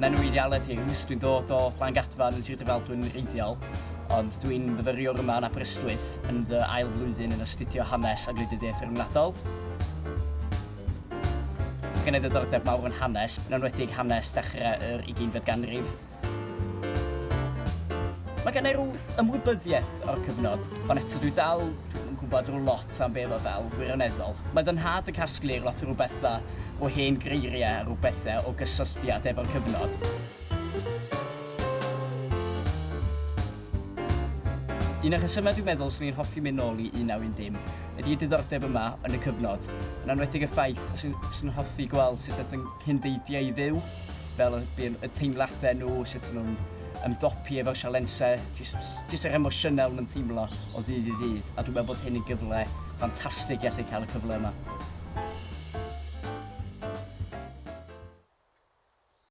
M'enw i 'di Aled Hughes, dwi'n dod o Langadfan yn Sir Drefaldwyn yn wreiddiol, ond dwi'n fyfyriwr yma yn Aberystwyth yn fy ail flwyddyn yn astudio hanes a gwleidyddiaeth ryngwladol. Mae gen i ddiddordeb mawr yn hanes, yn enwedig hanes dechrau yr ugeinfed ganrif. Mae gen i rhyw ymwybyddiaeth o'r cyfnod, ond eto dwi dal yn gwybod rhyw lot am be oedd o fel gwirioneddol. Mae fy nhad yn casglu lot o rhyw bethau o hen greiriau a rhyw bethau o gysylltiad efo'r cyfnod. Un o'r rhesymau dwi'n meddwl 'swn i'n hoffi mynd nôl i 1910 ydy y diddordeb yma yn y cyfnod, yn enwedig y ffaith 'swn i'n hoffi gweld sut oedd yn cyndeidiau i fyw. fel y, y teimladau nhw, sut nhw'n ymdopi efo'r sialensau, jyst, jyst yr emosiynau nhw'n teimlo o ddydd i ddydd, a dwi'n meddwl bod hyn yn gyfle ffantastig i allu cael y cyfle yma.